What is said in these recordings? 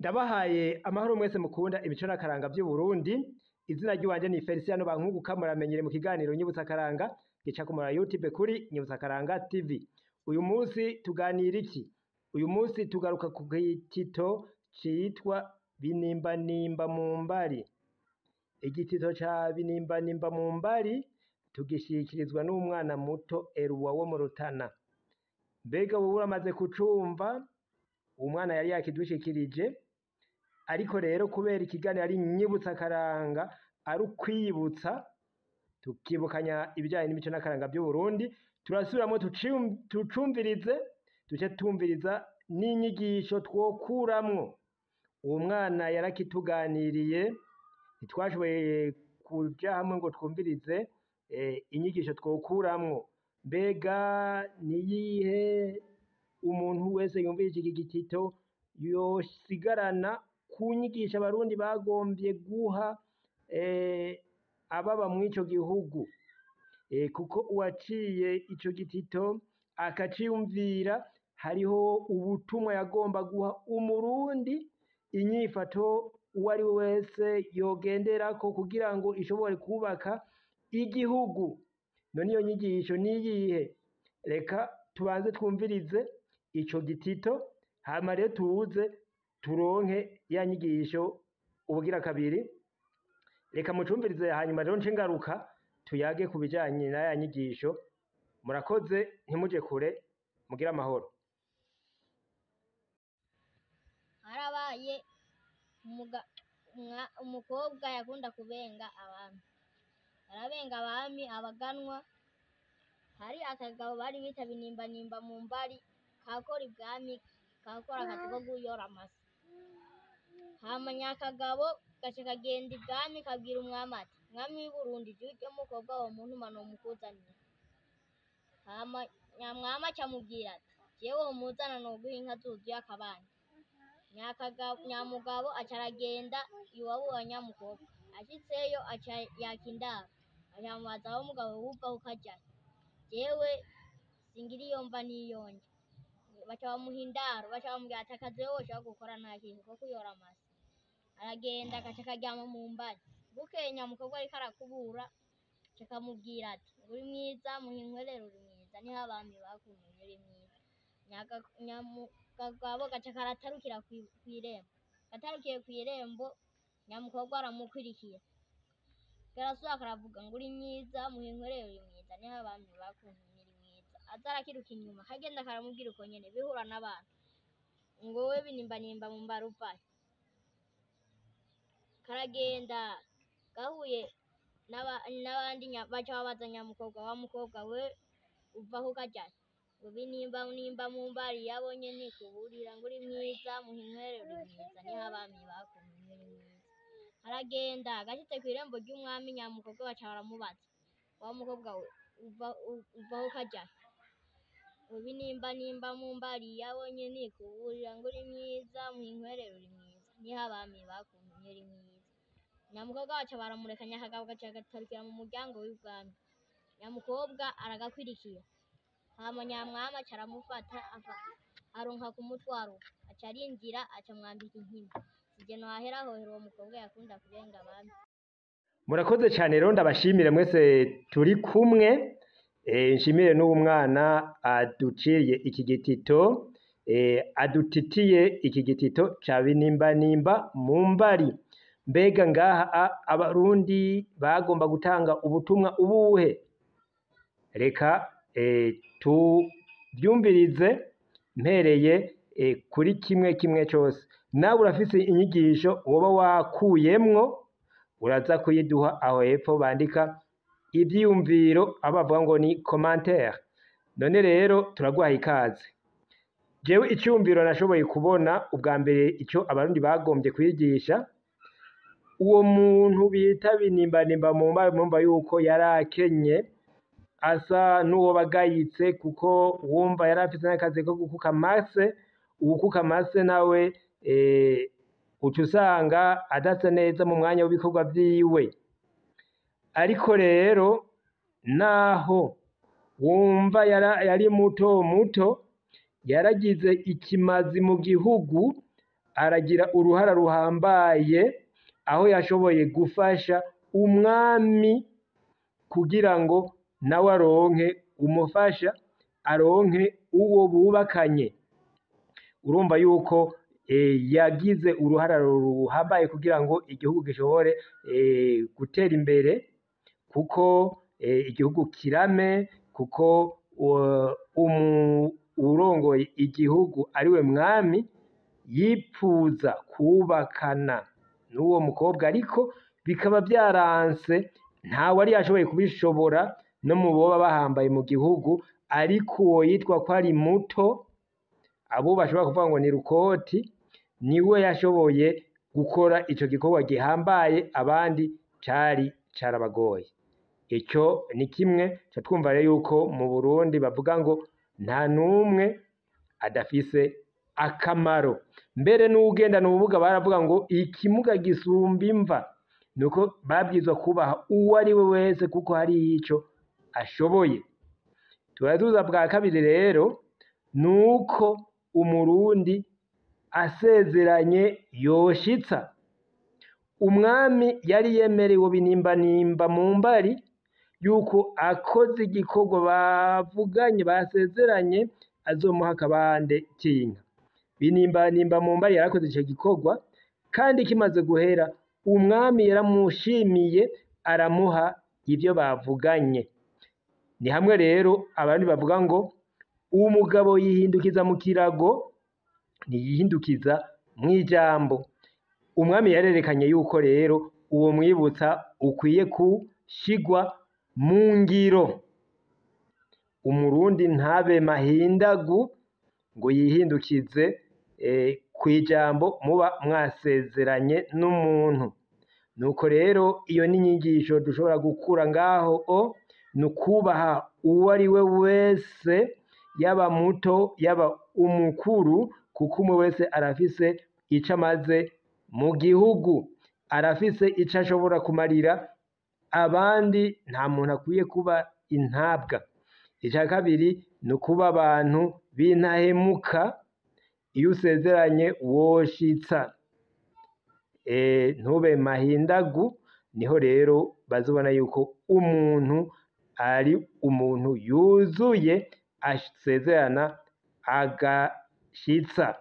Ndabahaye amahoro mwese mukunda imico n'akaranga vy'Uburundi. Izina ry'iwanje ni Feliciano Bankunguka, muramenyere mu kiganiro Nyibutsa Akaranga gica ku YouTube kuri Nyibutsa Akaranga TV. Uyu munsi tuganira iki? Uyu munsi tugaruka ku gitito citwa Binimbanimba mu mbari. Igitito ca Binimbanimba mu mbari tugishikirizwa n'umwana muto Eruwa wo mu Rutana. Mbega wowe uramaze kucumva? Umwana yari yakidushikirije, ariko rero kubera ikiganiro ari Nyibutsa Akaranga, ari ukwibutsa, tukibukanya ibijanye n'imico n'akaranga vy'Uburundi, turasubiramwo tucumvirize, duce tumviriza n'inyigisho twokuramwo. Uwo mwana yarakituganiriye, ntitwashoboye kuja hamwe ngo twumvirize inyigisho twokuramwo. Mbega niyihe umuntu wese yumvirije iki gitito yosigarana ku nyigisho abarundi bagomvye guha ababa mw'ico gihugu? Kuko uwaciye ico gitito akaciyumvira, hariho ubutumwa yagomba guha umurundi, inyifato uwo ari we wese yogenderako kugira ngo ishobore kubaka igihugu. None iyo nyigisho niyihe? Reka tubanze twumvirize ico gitito, hama rero tuze turonke ya nyigisho ubugira kabiri. Reka mucumvirize, hanyuma rero nce ngaruka tuyage ku bijanye na ya nyigisho. Murakoze, ntimuje kure, mugire amahoro. Harabaye umukobwa yakunda kubenga abami, arabenga abami abaganwa. Hari akagabo bari bita Binimbanimba mu mbari, kakora ibwami, kakora akazi ko guyora amase. Hama nyakagabo gaca kagenda ibwami kabwira umwami ati: "Mwami w'i Burundi, jewe urya mukobwa womuntuma nomukuzanira." Hama nyamwami aca amubwira ati: "Jewe womuzana noguha inka zuzuye akabande." Nyamugabo aca aragenda iwabo wa nyamukobwa. Ashitseyo aca yaka indaro, aca amubaza: "Aho mugabo wuva ukajahe?" "Jewe singira iyo mva n'iyo nja." Baca bamuha indaro, baca bamubwira ati: "Akazi wewe woshobora gukora nta kintu ko kuyora amase." Aragenda agaca akaryama mu mbari. Bukeye nyamukobwa ariko arakubura, aca akamubwira ati: "Uri mwiza, muhinkwerere, uri mwiza, niho abami bakuntumye, uri mwiza." Nyamugabo gaca karatarukira kw'irembo. Gatarukiye kw'irembo, nyamukobwa aramukurikira. Karasubira karavuga ngo: "Uri mwiza, muhinkwerere, uri mwiza, niho abami bakuntumye, uri mwiza." Aza arakiruka inyuma, kagenda karamubwira uko nyene, bihura n'abantu ngo: "Wewe Binimbanimba mu mbari uvahe?" Karagenda gahuye n'abandi, baca babaza nyamukobwa: "Wa mukobwa we, uvaho ukajahe?" Ngo: "Binimbanimba mu mbari yabonye nikuburira ngo uri mwiza, muhinkwerere, uri mwiza, niho abami bakuntumye, uri mwiza." Aragenda gashitse kw'irembo ry'umwami, nyamukobwa baca baramubaza: "Wa mukobwa we, uvaho ukajahe?" Ngo: "Binimbanimba mu mbari yabonye nikuburira ngo uri mwiza, muhinkwerere, uri mwiza, niho abami bakuntumye, uri mwiza." Nyamukobwa baca baramureka. Nyakagabo gaca gatarukira mu muryango w'ibwami, nyamukobwa aragakwirikira. Hama nyamwami aca aramufata, aronka kumutwara, aca arinjira, aca amwambika inkima. Sije nohahera hohera uwo mukobwa yakunda kubenga abami. Murakoze cyane rero, ndabashimire mwese turi kumwe. Nshimire n'uwo mwana aduciriye iki gitito, adutitiye iki gitito ca Binimbanimba mu mbari. Mbega ngaha abarundi bagomba gutanga ubutumwa ubuhe? Reka tuvyumvirize mpereye kuri kimwe kimwe cose. Nawe urafise inyigisho woba wakuyemwo, uraza kuyiduha aho hepfo bandika ivyiyumviro, aho bavuga ngo ni commentaire. None rero turaguhaye ikaze. Jewe iciyumviro nashoboye kubona ubwa mbere, ico abarundi bagombye kwigisha, uwo muntu bita Binimbanimba mu mbari, murumva yuko yari akenye, asa n'uwo bagayitse, kuko wumva yari afise n'akazi ko gukuka amase. Uwukuka amase nawe uca usanga adasa neza mu mwanya w'ibikorwa vyiwe. Ariko rero naho wumva yari muto muto, yaragize ikimazi mu gihugu. aragira uruhara ruhambaye aho yashoboye gufasha umwami kugira ngo nawe aronke umufasha, aronke uwo bubakanye. Urumva yuko yagize uruhara ruhambaye kugira ngo igihugu gishobore gutera imbere, kuko igihugu kirame, kuko uwurongoye igihugu ariwe mwami yipfuza kubakana n'uwo mukobwa, ariko bikaba vyaranse, ntawe ari yashoboye kubishobora no mu boba bahambaye mu gihugu, ariko uwo yitwa ko ari muto, abo bashobora kuvuga ngo ni Rukoti, niwe yashoboye gukora ico gikorwa gihambaye, abandi cari carabagoye. Ico ni kimwe ca twumva rero yuko mu Burundi bavuga ngo nta n'umwe adafise akamaro. Mbere n'uwugendana ubumuga baravuga ngo ikimuga gisumba imva, nuko babwirizwa kubaha uwo ari we wese kuko hari ico ashoboye. Turaduza bwa kabiri rero nuko Umurundi asezeranye yoshitsa. Umwami yari yemerewe Binimbanimba mu mbari yuko akoze igikorwa bavuganye basezeranye azomuha akabande k'inka. Binimbanimba mu mbari yarakoze ico gikorwa, kandi kimaze guhera umwami yaramushimiye aramuha ivyo bavuganye. Ni hamwe rero abandi bavuga ngo umugabo yihindukiza mu kirago ntiyihindukiza mw'ijambo. Umwami yarerekanye yuko rero uwo mwibutsa ukwiye gushigwa mu ngiro. Umurundi ntabe mahindagu ngo yihindukize kw'ijambo muba mwasezeranye n'umuntu. Nuko rero iyo ni inyigisho dushobora gukura ngaho o ni ukubaha uwo ari we wese, yaba muto yaba umukuru, kuko umwe wese arafise ico amaze mu gihugu, arafise ico ashobora kumarira abandi. Nta muntu akwiye kuba intabwa. Ica kabiri ni ukuba abantu b'intahemuka, iyo usezeranye woshitsa, ntube mahindagu. Niho rero bazobona yuko umuntu ari umuntu yuzuye asezerana agashitsa.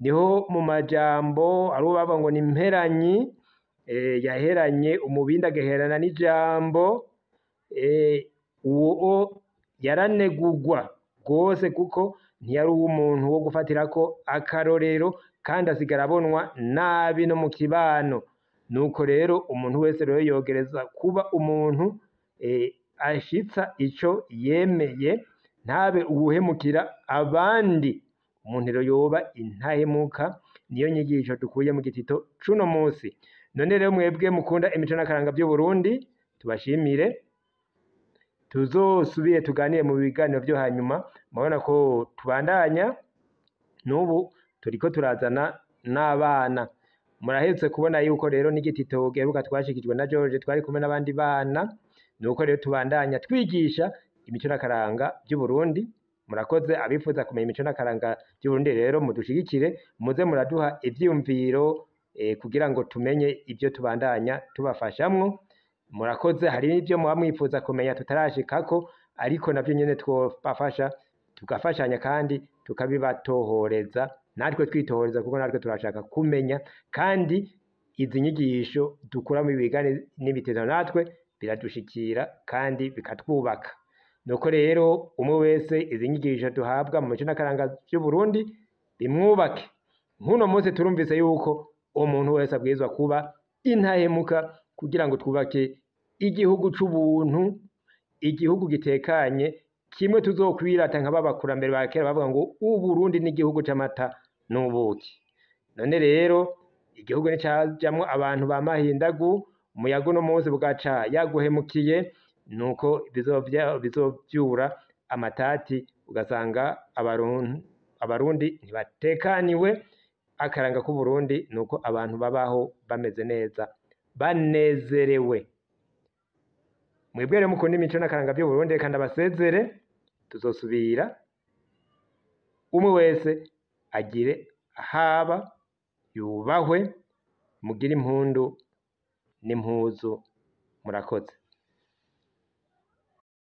Niho mu majambo ari bavuga ngo ni imperanyi, yaheranye umubindi agaherana n'ijambo, uwo yaranegurwa rwose kuko ntiyari uw'umuntu wo gufatirako akarorero, kandi asigara abonwa nabi no mu kibano. Nuko rero umuntu wese rero yogereza kuba umuntu ashitsa ico yemeye, ntabe uwuhemukira abandi. Umuntu rero yoba intahemuka. Niyo nyigisho dukuye mu gitito c'uno musi. None rero mwebwe mukunda imico n'akaranga vy'Uburundi, tubashimire. Tuzosubire tuganire mu biganiro vyo hanyuma. Murabona ko tubandanya n'ubu turiko turazana n'abana. Murahetse kubona yuko rero n'igitito giheruka twashikijwe na George, twari kumwe n'abandi bana. Nuko rero tubandanya twigisha imico n'akaranga vy'Uburundi. Murakoze. Abifuza kumenya imico n'akaranga vy'Uburundi rero mudushigikire, muze muraduha ivyiyumviro kugira ngo tumenye ivyo tubandanya tubafashamwo. Murakoze. Hari n'ivyo muba mwifuza kumenya tutarashikako, ariko navyo nyene twobafasha, tugafashanya kandi tukabibatohoreza, natwe twitohoreza kuko natwe turashaka kumenya. Kandi izi nyigisho dukura mu bigani n'ibitito natwe biradushikira kandi bikatwubaka. Nuko rero umwe wese izi nyigisho duhabwa mu mico n'akaranga vy'Uburundi bimwubake. Nk'uno munsi turumvise yuko umuntu wese abwirizwa kuba intahemuka kugira ngo twubake igihugu c'ubuntu, igihugu gitekanye, kimwe tuzokwirata nka babakurambere ba kera bavuga ngo Uburundi n'igihugu c'amata n'ubuki. None rero igihugu nicajamwo abantu ba mahindagu, umuyaga uno munsi bugaca yaguhemukiye, nuko bizovyura amatati, ugasanga Abarundi ntibatekaniwe. Akaranga k'Uburundi nuko abantu babaho bameze neza, banezerewe. Mwebwe rero mukunda imico n'akaranga vy'Uburundi, reka ndabasezere, tuzosubira. Umwe wese agire ahaba yubahwe. Mugire impundu n'impuzu, murakoze.